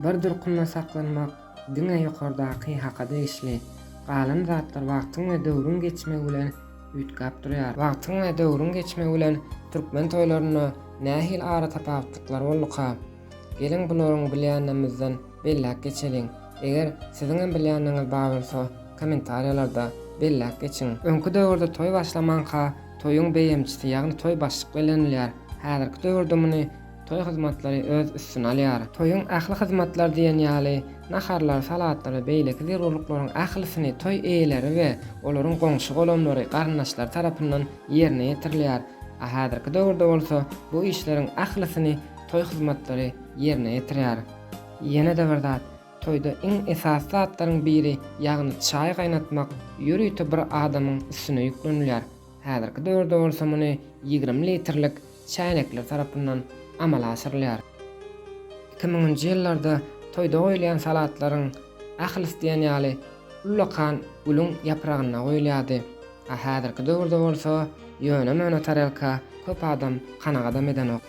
Bir durkunda saklanmak diňe ýokardaky haka degişli. Galan zatlar wagtyň we döwrüň geçmegi bilen üýtgäp durýar. Wagtyň we döwrüň geçmegi bilen türkmen toýlarynda nähili aratapawutlyklar bolduka? Geliň bularyň bilýänlerimizden belläp geçeliň. Eger siziňem bilýänleriňiz bar bolsa kommentariýalarda belläp geçiň. Öňki döwürde toý başlamanka toýuň beýemçisi ýagny toý başlyk bellenilýär. Häzirki döwürde muny Toý hyzmatlary öz üstüne alýar. Toýuň ähli hyzmatlary diýen ýaly, naharlar, salatlar we beýleki zerurlyklaryň ählisini toý eýeleri we olaryň goňşy-golamlary, garyndaşlary tarapyndan ýerine ýetirilýär. A häzirki döwürde bolsa bu işleriň ählisini toý hyzmatlary ýerine ýetirýär. Ýene-de bir zat, toýda iň esasy zatlaryň biri, ýagny çaý gaýnatmak ýörite bir adamyň üstüne ýüklenilýär. Häzirki döwürde bolsa muny 20 litrlik çäýnekler tarapyndan amala aşyrylýar. Iki müňünji ýyllarda toýda goýulýan salatlaryň ählisi diýen ýaly ullakan gülüň ýapragynda goýulýardy. A häzirki döwürde bolsa ýöne-möne tarelka köp adam kanagadam edenok.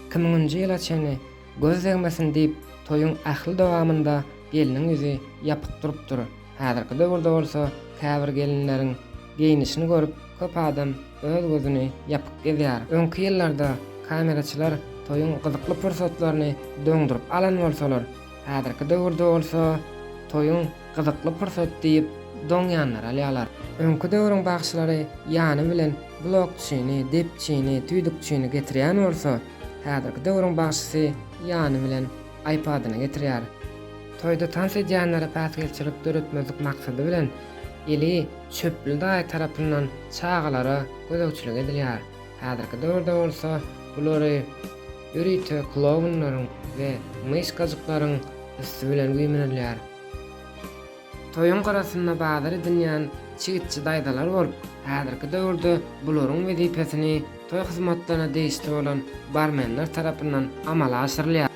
Iki müňünji ýyla çenli göz degmesin diýip toýuň ähli dowamynda gelniň ýüzi ýapyk durupdyr. Häzirki döwürde bolsa käbir gelinleriň geýnişini görüp köp adam öz gözüni ýapyk gezýär. Öňki ýyllarda kameraçylar toýuň gyzykly pursatlaryny doňduryp alan bolsalar, häzirki döwürde bolsa toýuň gyzykly pursat diýip doňýanlary alýarlar. Öňki döwrüň bagşylary ýany bilen blokçyny, depçini, tüýdükçini getirýän bolsa, häzirki döwrüň bagşysy ýany bilen iPad-yny getirýär. Toýda tans edýänlere päsgelçilik döretmezlik maksady bilen, eli çöpli daýy tarapyndan çagalara gözegçilik edilýär. Häzirki döwürde bolsa bulary ýörite klounlaryň we myşkajyklaryň üsti bilen güýmenilýär. Toýuň gyrasynda bazar edinýän çigitçi daýzalar bolup, häzirki döwürde bularyň wezipesini toý hyzmatlaryna degişli bolan barmenler tarapyndan amala aşyrylýar.